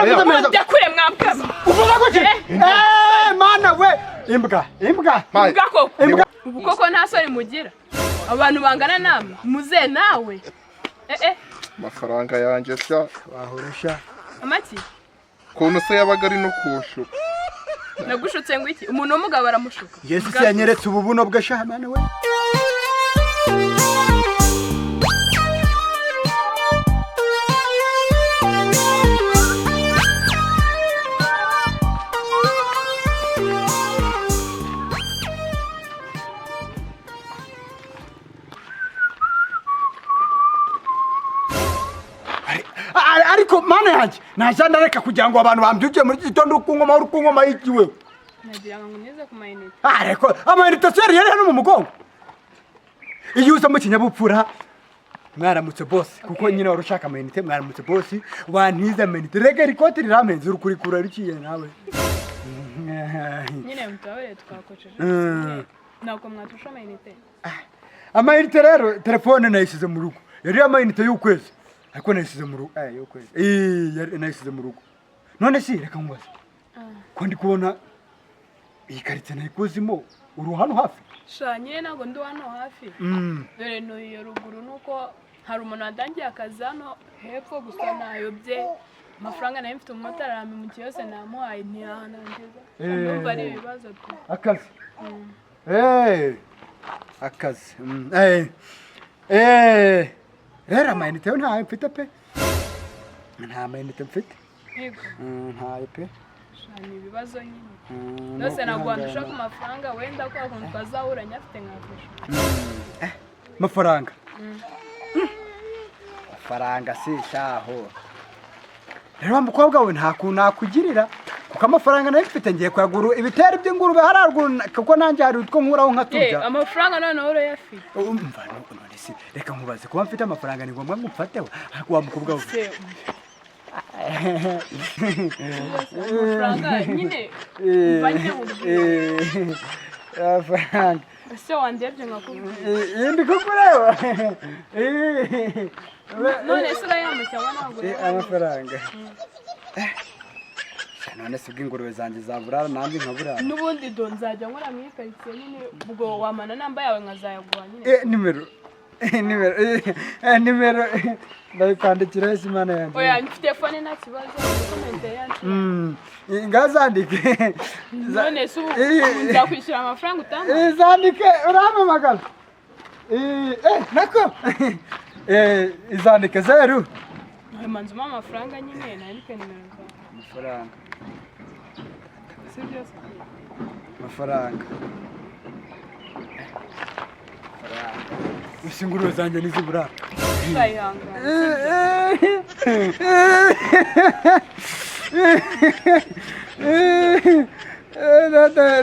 Mundekure. Mundekure mwambwa. Uvuga gutya? Eh, mana we, imbwa, imbwa. Imbwa koko. Imbwa. Ubu koko nta soni mugira, abantu bangana namwe, muze nawe, eh eh. Amafaranga yanjye sha. Wahorosha. Amaki? Ukuntu se yabaga ari no kushuka. Nagushutse ngo iki? Umuntu w'umugabo aramushuka? Yesu se yanyeretse ubu buno bwe sha, mana we. Ariko mana yanjye, najya ndareka kugira ngo abantu bambyukiye muri iki gitondo ukunkoma, uri kunkoma ikiwe? Nagira ngo nkunyuze ku mayinite. Ariko amayinite se yari hano mu mugongo? Iyo uza mu kinyabupfura, "Mwaramutse bosi," kuko nyine wari ushaka amayinite. "Mwaramutse bosi, wantize amayinite?" Rega iri kote rirampenze, uri kurikura riciye nawe. Nyine mutabareye, twakosheje. Ntabwo mwatusha amayinite? Amayinite rero, telefone nayisize mu rugo. Yari amayinite y'ukwezi, ariko nayisize mu rugo, y'ukwezi. Yari nayisize mu rugo. None si reka nkubaze, ko ndi kubona iyi karitsiye nayikuzimo, uri hano hafi? Sha, nyine ntabwo ndi hano hafi. Dore ntuye ruguru, nuko hari umuntu watangiye akazi hano hepfo, gusa nayobye. Amafaranga nayo mfite, umumotari arampemukiye, yose namuhaye ntiyahanangiza. Ndumva ari ibibazo pe. Akazi, akazi. Rero amayinite yo ntayo mfite pe, nta mayinite mfite. Yego. Ntayo pe. Sha, ni ibibazo nyine. Ni Yose ntabwo wandusha ukwihangana. ku mafaranga, wenda kwa kuntu twazahura nyafite nkafasha. Amafaranga, amafaranga si shaho. Rero wa mukobwa we, nta kuntu nakugirira, kuko amafaranga nayo mfite ngiye kuyagura ibitero by'ingurube hararuguru, kuko nanjye hari utwo nkuraho nkaturya. Amafaranga noneho urayafite? Umva, none se reka nkubaze, kuba mfite amafaranga ni ngombwa ngo umfateho? Ariko wa mukobwa we. Se amafaranga nyine, mva nyine nkubwire. Amafaranga. Ese wandebye nkakubwira? Ndi kukureba. None se urayampa cyangwa ntabwo urayampa? Amafaranga. Sha, none se ubwo ingurube zanjye zaburara nanjye nkaburara? N'ubundi do nzajya nkora mu ikaritsiye nyine, ubwo wamana namba yawe nkazayaguha nyine. Nimero, nimero, nimero ndayikwandikira ese, Imana yanjye? Oya, mfite phone, nta kibazo, comment yacu. Ngazandike. None se ubu nzakwishyura amafaranga utanga? Zandike, urampamagara. Nako izandike zeru. Manzi, umpa amafaranga nyine nandike nimero zawe. Amafaranga. Si byose? Amafaranga, amafaranga. Gusa ingurube zanjye ntiziburara. Uzayihangana.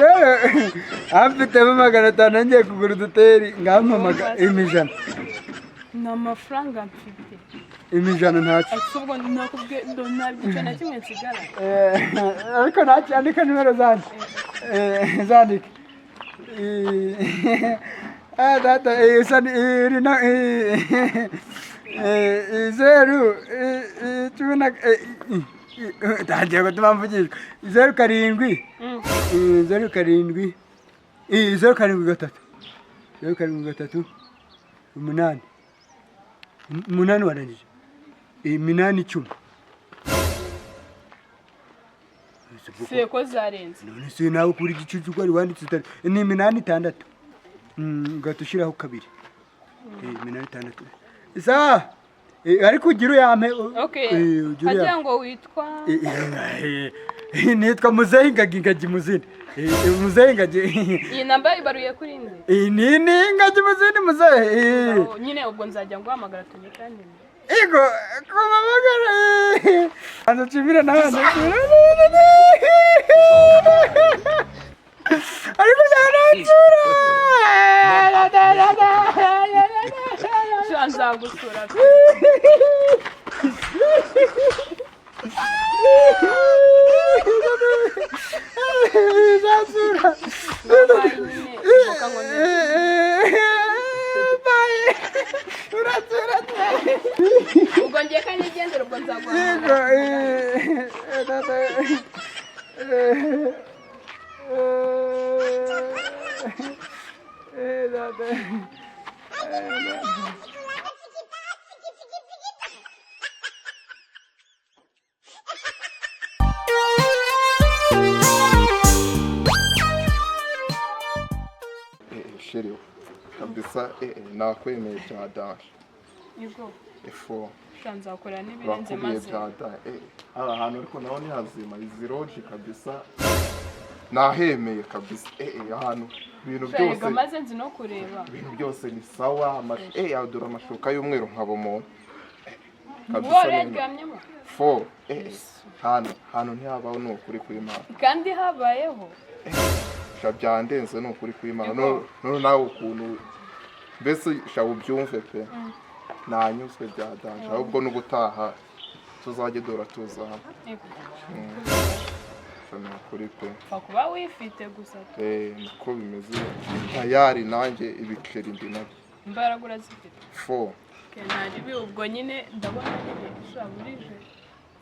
Rero amfitemo 500, ngiye kugura uduteri, ngampamaga imijana. Ni amafaranga mfite. Imijana ntacyo. Ese ubwo nakubwiye ndo nta gice na kimwe nsigara. Ariko ntacyo, andika nimero zanjye. Zandike. Data, usa iri na zeru cumi na tangiye gutuma mvugishwa. 07, 07, 073, 073, 8 8, warangije, 8 10. Se ko zarenze? None se nawe kuri igicucu ko wari wanditse utari ni 8 6, ugahita ushyiraho 2. 8 6, sawa. Ariko ugira uyampe Okay. ugira Agira uyampe. ngo witwa? Nitwa muzehe Ingagi, Ingagi muzindi. Muzehe Ingagi. Iyi namba ibaruye kuri nde? Ni Ingagi muzindi, muzehe. Aho, nyine ubwo nzajya nguhamagara tunyikane. Ego, kumamagara. Anza nshimire nawe, nshimire. Ariko cyanansura. Sha, nzagusura pe. Nzansura. Bye nyine, mboka ngo Bye. Uransura. Ubwo ngiye kandi nigendera, ubwo Yego. nzaguhamagara. data data. Chéri kabisa, nakwemeye bya danger. Yego. Efo. Sha, nzakora n'ibirenze. Bakubwiye Maze bya danger. Aha hantu ariko naho ni hazima, izi lodge kabisa nahemeye kabisa. Ahantu ibintu Sha, byose yego, maze nzi no kureba. Ibintu byose ni sawa. Yadura amashuka y'umweru nkaba umuntu. Uwo wari yaryamyemo? Fo hano ntihabaho, ni ukuri kw'Imana. Kandi habayeho. Sha, byandenze, ni ukuri kw'Imana. Yego. None nawe ukuntu mbese, sha, ubyumve pe, nanyuzwe bya danger. Ahubwo n'ubutaha tuzajye dora tuza hano. Yego. Sha, ni ukuri pe. Upfa kuba wifite gusa. Niko bimeze, tayari nanjye ibiceri ndi nabyo. Imbaraga urazifite. Fo. Okay, ntaribi. Ubwo nyine ndabona nyine, sha, burije,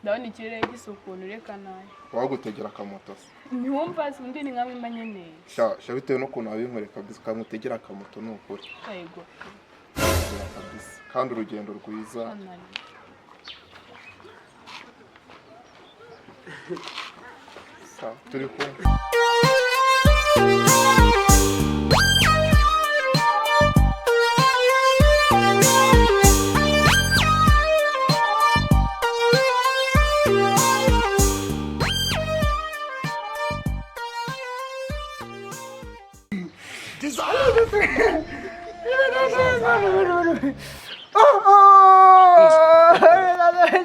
ndabona ikirere gisa ukuntu, reka nawe. Wagutegera akamoto se? Ntiwumva se undi ni nkamwe mba nkeneye. Sha sha, bitewe n'ukuntu wabinkoreye kabisa, ukamutegera akamoto, ni ukuri. Yego. Tegera kabisa, kandi urugendo rwiza. Ntari. Sawa, turi kumwe.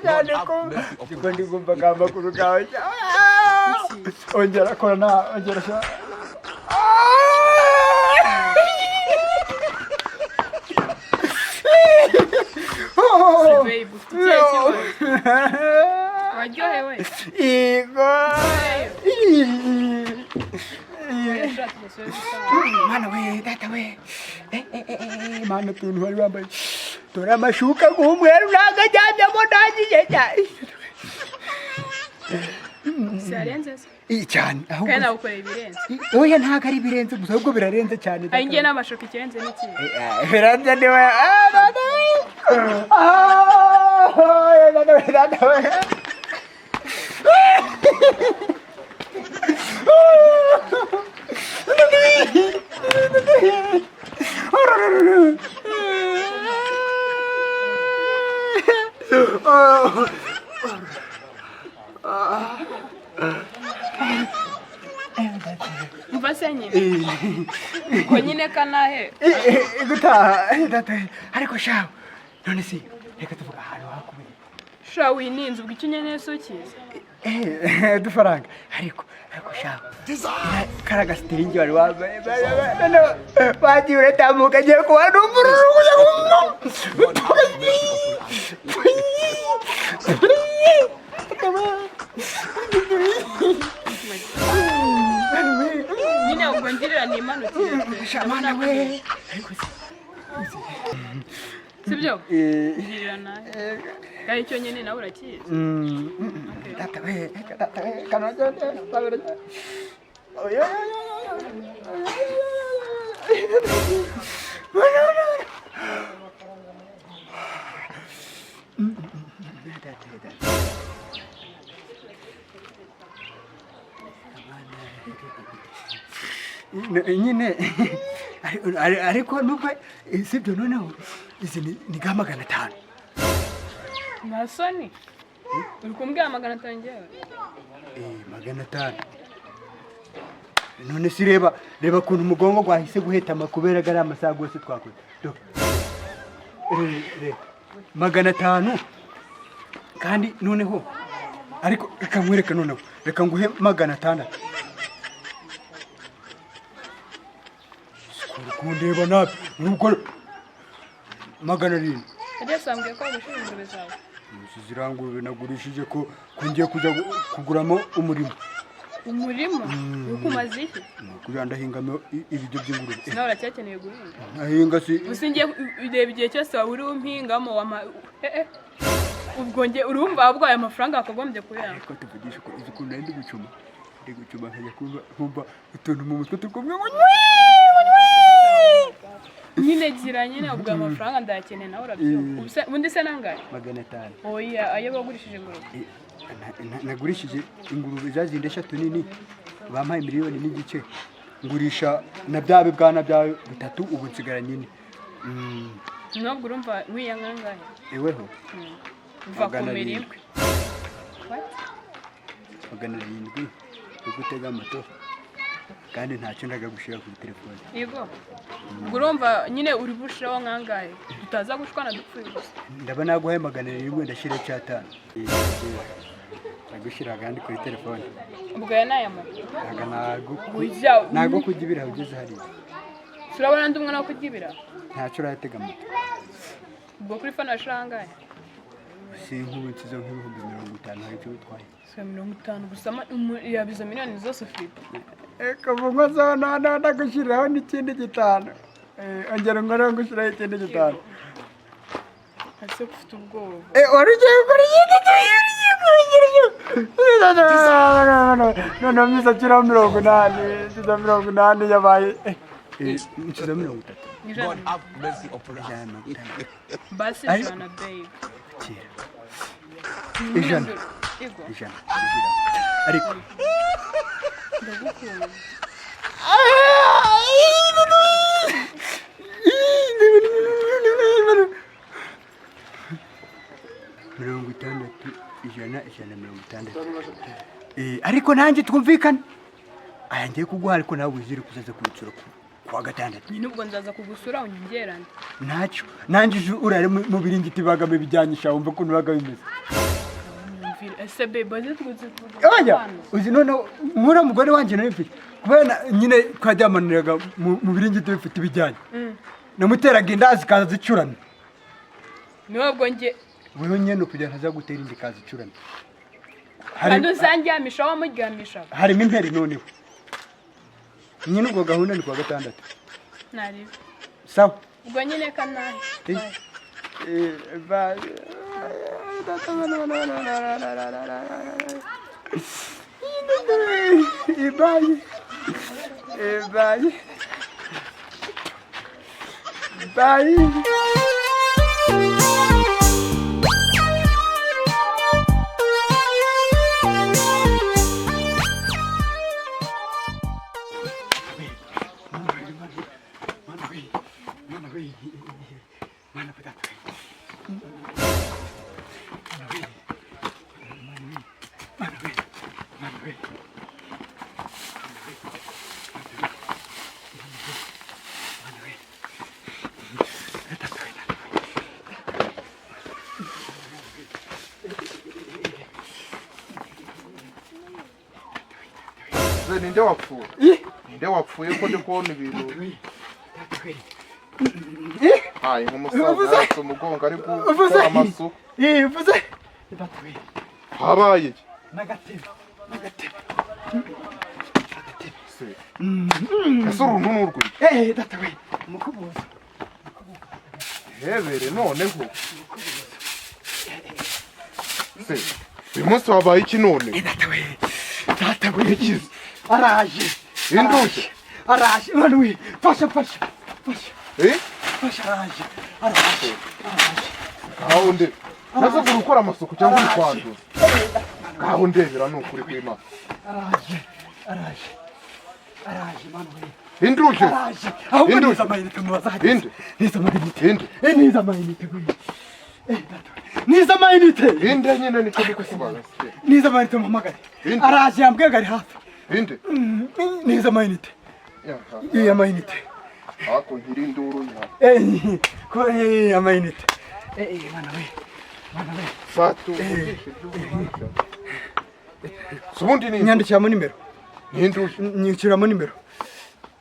Cyane ko ndiko ndikumva ka makuru kawe. Ongera kora na ongera sha. Babe, ufite ikihe kibazo? Waryohewe? Yego. Oya, tugasubira gutaha. Mana we, data we. Mana, utuntu wari wambaye, dore amashuka y'umweru nagajyanyemo nagiye cyane. Siyarenze se? Cyane ahubwo. Kandi nagukoreye ibirenze. Oya, ntabwo ari ibirenze gusa, ahubwo birarenze cyane. Hari ngiye n'amashuka, ikirenze n'ikindi. Birenze niwe. Ah, data we. Ah, data we, data we. Umva se nyine, ubwo nyine kanahe. Gutaha data we. Ariko shawe, none se reka tuvuga ahantu hakubiye. Sha, wininze, ubwo icyo unkeneye si ukizi. Udufaranga, ariko shawe, kariya gasitiringi wari wambaye noneho bagiye uratambuka, agiye kuba numva ururu. Nyine ubwo ngirira nimanukire. Mana we, ariko se Sibyo, ngirira nawe, kandi icyo nyine nawe urakizi. Data we, data we, kanojo. Oya. Data, data. Nyine ariko nubwo sibyo, noneho izi ni ga 500. Nta soni, uri kumbwira 500 ngewe? 500. None si reba, reba ukuntu umugongo gwahise guhetama kubera gariya amasaha gose twakoze. Do. Reba 500. Kandi noneho ariko reka nkwereke, noneho reka nguhe 600. Sikuru kundeba nabi nubwo 700. Ajya sambwiye ko wagushyira ingurube zawe. Ziriya ngurube nagurishije ko ngiye kujya kuguramo umurimo. Umurima uri iki? Ni ukugira ndahingamo ibiryo by'ingurube. Nawe uracyakeneye guhinga? Nkahinga si? Gusa ngiye ureba igihe cyose waba uri umpingamo wama. Ubwo njye urumva ahubwo aya mafaranga wakagombye kuyampa. Ariko tuvugisha uko uzi ukuntu nari ndi gucuma, ndi gucuma nkajya kumva nkumva utuntu mu mutwe turi kumwe ngo nywi nywi. Nyine gira nyine ubwo ayo mafaranga ndayakeneye, nawe urabyumva. Ubundi se nangahe? 500. Oya, ayo bagurishije ingurube. Nagurishije ingurube za zindi eshatu nini, bampaye 1.5 miliyoni, ngurisha na bya bibwana byayo bitatu, ubu nsigara nyine. Nubwo urumva nkwiye nkangahe? Eweho. Uva ku Magana mirimo. arindwi. What? 700 yo gutega moto, kandi ntacyo ndaga gushyira kuri telefone. Yego, ubwo urumva nyine uri bushireho nkangahe, tutaza gushwana dupfuye gusa. Ndaba naguhaye 700, ndashyira icyatanu ndagushyira kandi kuri telefone. Ubwo aya ni aya moto? Ntago. Ujya Ntago kurya ibiraha ugeze hariya. Turabona ndi umwana wo kurya ibiraha? Ntacyo urayatega moto. Ubwo kuri phone washiraho angahe? Si nk'ubu nsize nk'50,000, hari icyo bitwaye? Si 50 gusa, yaba izo miliyoni zose ufite. Reka ubu nkozeho ndagushyiriraho n'ikindi gitanu. Ongera unkoreho ngushyiraho ikindi gitanu. Ese ko ufite ubwoba? Wari ugiye gukora ikindi? Noneho mwiza nshyiraho 80, nshyizeho 80 yabaye nshyizeho 30. 100. God have mercy upon us. 150. Basi 100, babe. Kera 100. Yego. 100 ndashyiraho. Ariko Ndagukunda. 60, 100, 160. Ariko nanjye twumvikane, aya ngiye kuguha, ariko nawe wizere kuzaza kunsura kuwa gatandatu. Nyine ubwo nzaza kugusura unyongerane. Ntacyo, nanjye uje urare mu biringiti bibagamo ibijyanyisha, wumva ukuntu bibaga bimeze. Nyumvire ese babe, aze twuze. Oya, uzi noneho nk'uriya mugore wanjye nari mfite, kubera nyine twajyamaniraga mu biringiti bifite ibijyanye, namuteraga inda zikaza zicuramye. Niwe ubwo njye Wewe nyine kugira ntazagutera inda ikaza icuramye. Kandi uzandyamisha wamuryamisha. Harimo imperi. Noneho nyine ubwo gahunda ni kuwa gatandatu. Naribi. Sawa. Ubwo nyine kanahe. Bye. Bye. Bye. Bye. Mana we, mana we, mana we, data we. Mana we, mana we, mana we, mana we, data we, data we. Ze, ninde wapfuye? Ninde wapfuye ko ndi kubona ibintu? Hayi, nk'umusaza Uvuze? yatse umugongo ari Uvuze? gukora amasuku. Uvuze? Data we. Habaye iki? N'agatebe, n'agatebe. Agatebe. Se ese uruntu ni urw'iki? Data we, umukubuzo. Hebere, noneho se uyu munsi wabaye iki none? Data we, data we. Ikize? Araje. Induje? Araje, mwana we, fasha, fasha, fasha. Eh. Fasha, araje, araje, araje. Ngaho ndebe naze uri gukora amasuku cyangwa uri kwanduza? Ngaho ndebera, ni ukuri kw'Imana. Araje, araje, araje, mwana we. Induje? Araje ahubwo. Induje? Niza amayinite mubaza hageze. Inde? Niza amayinite. Inde? Niza amayinite we. Data we, niza amayinite. Inde nyine, nicyo ndi kukubaza se. Niza amayinite muhamagare. Inde? Araje, yambwiye ngo ari hafi. Inde? Niza amayinite. Yaha. Iyi amayinite. Ako nkiri induru ya. Amayinite. Mwana we, mwana we. Fatu uvugisha ibyo uvugisha. Si ubundi ni Nyandikiramo nimero. Ni induje? Nyishyuramo nimero,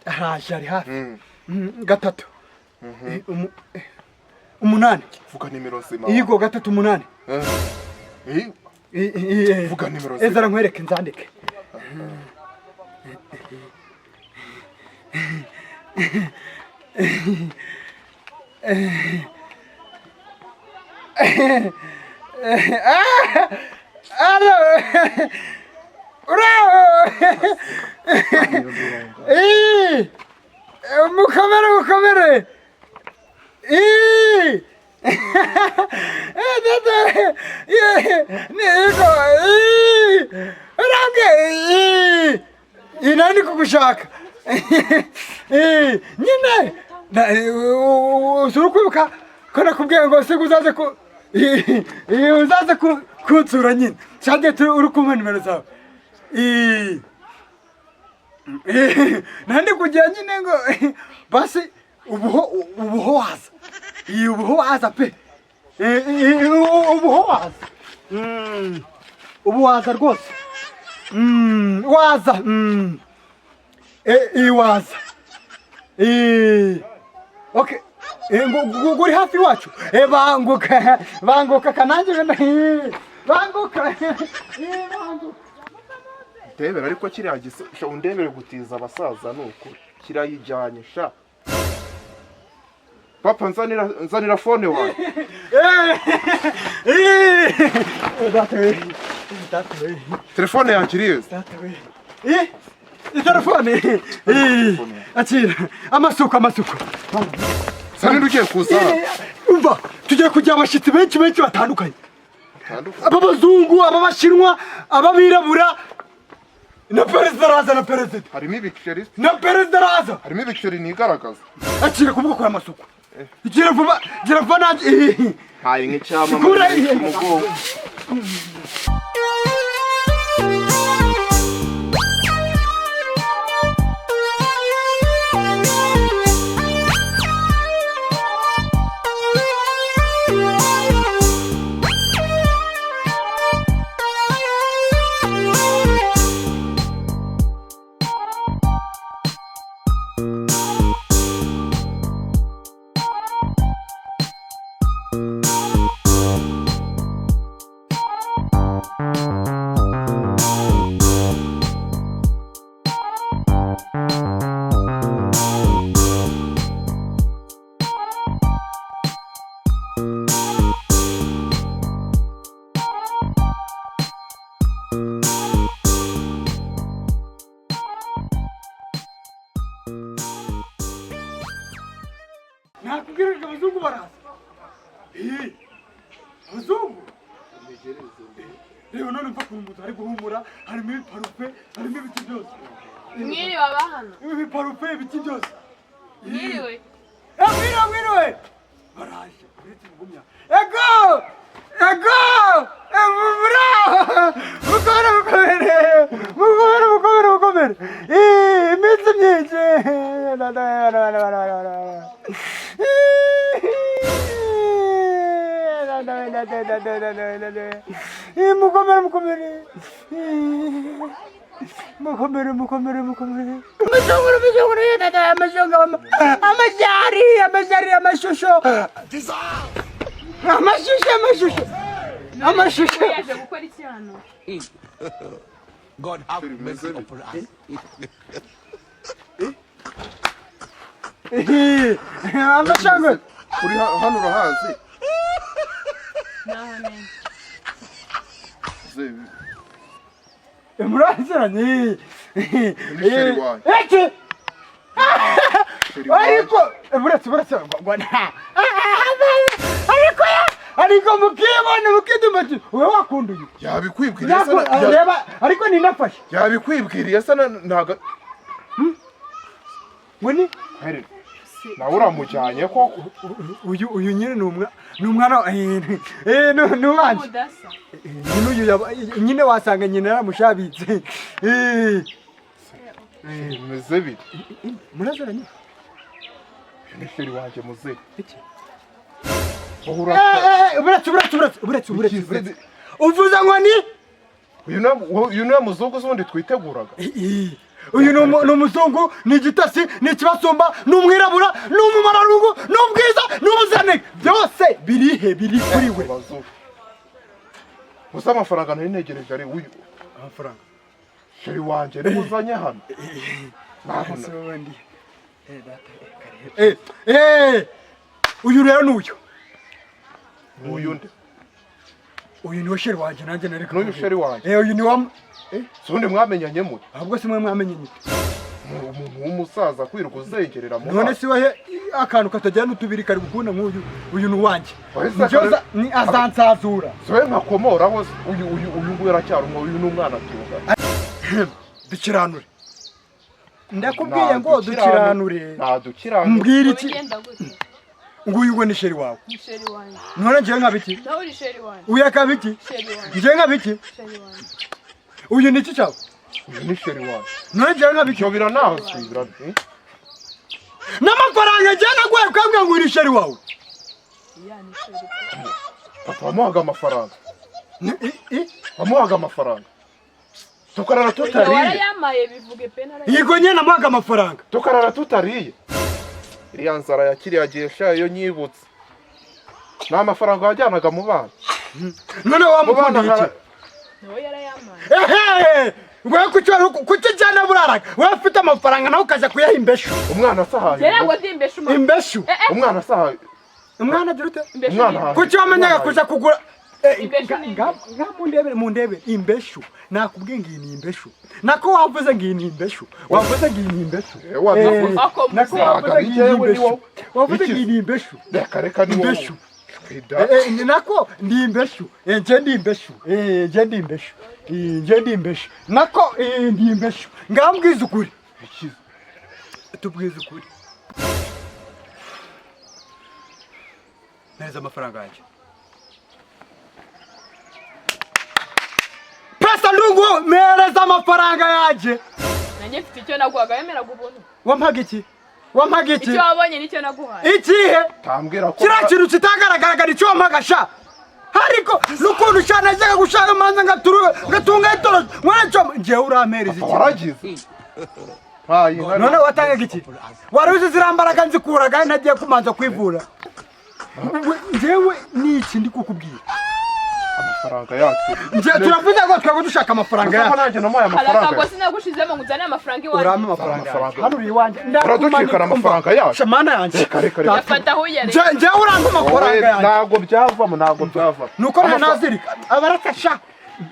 araje, ari hafi. 3 8. Vuga nimero nzima. Iyigo 3 8. Eh. Vuga nimero nzima. Ezara nkwereke nzandike. Allo, uraho? Eh, mukomere, mukomere. Eh, eh, dada, eh, ego, eh, urange, eh, nari kugushaka. Eh, nyine usura kwibuka ko nakubwiye ngo siga uzaze ku uzaze kunsura nyine cyane turi uri kumpa nimero zawe. Eh, nandi kugira nyine ngo basi ubuho waza. Ubuho waza pe. Ubuho waza. Ubu waza rwose. Waza. Waza. Okay. Ngo uri hafi iwacu. Banguka, banguka kanange, banguka. Banguka. Ndebera ariko kiriya gisa sha, undebere gutiza abasaza ni ukuri kirayijyanye sha. Papa, nzanira, nzanira phone wawe. Data we, data we. Telefone yanjye irize. Data we. Telefone. Akira amasuku, amasuku. Nzanira, ugiye kuza hano. Umva, tugiye kugira abashyitsi benshi benshi batandukanye. Batandukanye. Ab'abazungu, ab'abashinwa, ab'abirabura, na perezida araza, na perezida. Harimo ibiceri. Na perezida araza. Harimo ibiceri nigaragaza. Akira kubwo kwa amasuku, gira vuba, gira vuba nanjye. Haye nk'icyamamare Kura. ku mugongo. Nakubwiraga, abazungu baraza. Abazungu. Reba none, mva ukuntu ari guhumura, harimo ibiparufe, harimo ibiti byose. Mwiriwe abahano. Ibiparufe, ibiti byose. Mwiriwe. Mwiriwe, mwiriwe, baraje uretse kugumya. Ego, ego, mubura, mukomere, mukomere, mukomere, mukomere, mukomere. Iminsi myinshi. Mukomere, mukomere, mukomere, mukomere, mukomere. Amashongoro, amashongoro, amashongoro, amajyari, amajyari, amashusho, amashusho, amashusho, amashusho. Yaje gukora iki hano? God have mercy upon us. Amashongoro. Uri hano urahazi? Naho neza. Muraziranye? Ni chéri wanjye. Iki? Chéri wanjye. Ariko buretse, buretse ngo nta, ariko ya, ariko mukibona mukidumati, wowe wakunda uyu? Yabikwibwiriye se? Reba, ariko ninafashe. Yabikwibwiriye se? Ntago Ngo ni Here, nawe uramujyanye koko? Uyu nyine ni umwana, ni uwanje. Mudasa. Nyine uyu nyine wasanga nyina yaramushabitse. Bimeze bite? Muraziranye? Uyu ni chéri wanjye muzehe. Iki? Wowe urata. Buretse, buretse, buretse, buretse, buretse. Ikize- Buretse, uvuze ngo ni Uyu niwe muzungu ubundi twiteguraga. Uyu ni umuzungu, ni igitasi, ni ikibasumba, ni umwirabura, ni umumararungu, ni ubwiza, ni ubuziranenge, byose birihe? Biri kuri we. Abazungu gusa. Amafaranga nari ntegereje ari uyu. Amafaranga? Chéri wanjye niwe uzanye hano. Nabona. Uyu rero ni uyu. Uyu nde? Uyu niwe chéri wanjye, nanjye nari N'uyu chéri wanjye? Eh, uyu ni wa Si ubundi mwamenyanye mute? Ahubwo si mwe mwamenye nyite? Umuntu w'umusaza kwirirwa uzengerera mu None bana. si wahe akantu katagira n'utubiri kari gukunda nk'uyu? Uyu ni uwanjye. Wahise Njyewe ni azansazura. Si we nkakomoraho se? Uyu nguyu aracyari umwe, uyu ni umwana tunga. Dukiranure, ndakubwiye ngo dukiranure. Ntadukiranure. Mbwira iki? Bigenda gute? Nguyu ngo ni chéri wawe? Ni chéri wanjye. None njyewe nkaba iki? Nawe uri chéri wanjye. Uyu akaba iki? Chéri wanjye. Njyewe nkaba iki? Chéri wanjye. Uyu ni iki cyawe? Uyu ni chéri wanjye. None njyewe nkaba iki? Ibyo biranazwi, eh? N'amafaranga njyewe naguhaye ukambwira ngo uyu ni chéri wawe? Ya, ni chéri. Papa wamuhaga amafaranga? Wamuhaga amafaranga tukarara Oya, tutariye? warayamaye, bivuge pe, narayamaye. Yego nyine, namuhaga amafaranga. Tukarara tutariye. Iriya nzara ya kiriya gihe sha, iyo nyibutse, ni amafaranga wajyanaga mu bana. None Mu bana. wamukundiye iki? Nawe yarayamaye. Ehe, wewe kuki cyane buraraga wewe ufite amafaranga, nawe ukaja kuyaha imbeshu? Umwana asahaye. Njye ntabwo ndi imbeshu, mama. Imbeshu. Eh, eh. Umwana asahaye. Umwana agira ute? Imbeshu Umwana ni ahaye. Kuki wamenyaga kuja kugura? Imbeshu ni Nga mundebere, mundebere imbeshu. Nakubwiye ngo iyi ni imbeshu, nako wavuze ngo iyi ni imbeshu, wavuze ngo iyi ni imbeshu. Eh, wabivuze. Ako Nako muze. wavuze ngo iyi ni Ntabwo ari imbeshu. wowe. Wavuze ngo Iki? iyi ni imbeshu. Reka reka, ni wowe. Imbeshu. Twida. Nako ndi imbeshu. Nje ndi imbeshu. Nje ndi imbeshu. Nje ndi imbeshu, nako ndi imbeshu. Ngambwiza ukuri. Iki? Tubwize ukuri. Mpereza amafaranga yanjye. Pesa ndungu, mpereza amafaranga yanjye. Nanjye mfite icyo naguhaga, wemeraga ubuntu. Wampaga iki? Wampaga iki? Icyo wabonye nicyo naguhaye. Ikihe? Tambwira ko Kiriya kintu kitagaragaraga nicyo wampaga sha. Ariko n'ukuntu sha najyaga gushaka manza ngatunga itoroshi mwana cyo, njyewe urampereza iki? Waragize ntayi. None watangaga iki? Wari uzi ziriya mbaraga nzikuraga ntagiye kumanza kwivura? Njyewe ni iki ndi kukubwira? Amafaranga yacu. Njye turavuze ngo twebwe dushaka amafaranga Gusa ko yacu. nanjye namuhaye amafaranga. Harakago sinagushizemo ngo uzane amafaranga iwanjye. Urampa amafaranga Amafaranga. yanjye. Hano uri iwanjye. Uraducikana amafaranga yacu. Shamana yanjye. Reka, reka, reka. Yafata aho uyareka. Njyewe urampa amafaranga Wowe yanjye. ntabwo byavamo, ntabwo byavamo. Nuko nta nazirika abarakasha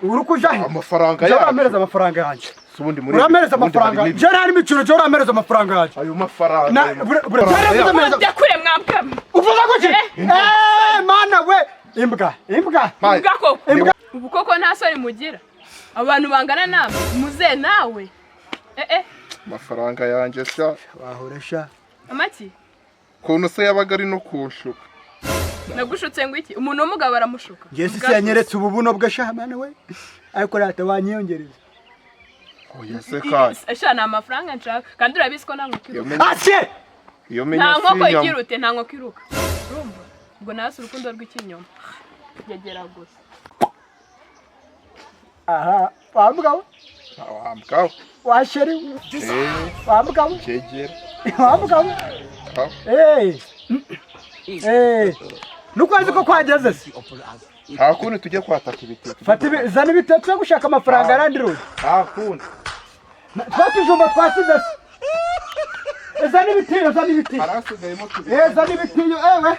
uri kuja he? Amafaranga Njyewe yacu. urampereza amafaranga yanjye. Si ubundi muri Urampereza ubundi amafaranga. harimo ibi. Njyewe nta n'imikino, njyewe urampereza amafaranga yanjye. Ayo mafaranga, ayo mafaranga yacu. Mujya kure, mwambwa. Uvuga kuki? Eh, mana we, imbwa, imbwa. Mpaye. Imbwa koko. Imbwa. Ubu koko nta soni mugira, abantu bangana nawe, muze nawe, eh eh. Amafaranga yanjye sha. Wahora sha. Amaki? Ukuntu se yabaga ari no kunshuka. Nagushutse ngo iki? Umuntu w'umugabo baramushuka? Njye si yanyeretse ubu buno bwe sha, mana we, ariko rata wanyiyongereza. Oya se kandi. Sha, ni amafaranga nshaka, kandi urabizi ko nta nkoko Iyo iruka. menya, Asye. iyo menya Nta nkoko si inyama. igira ute? Nta nkoko iruka. Urumva ubwo nawe si urukundo rw'ikinyoma, yegera gusa. Aha wa mugabo. Wa mbwa we. Wa chéri. Eh, Wa mugabo. cyegera. Wa mugabo. Ha. Eh eh, nuko azi ko kwageze se. Nta kundi, tujye kwataka ibiteke. Fata ibi, zana ibitetse yo gushaka amafaranga arandi rugi. Nta kundi. Twa tujumba twasize se, zana ibitiyo, zana ibitiyo. Harasigayemo tubiri. Eh, zana ibitiyo, ewe.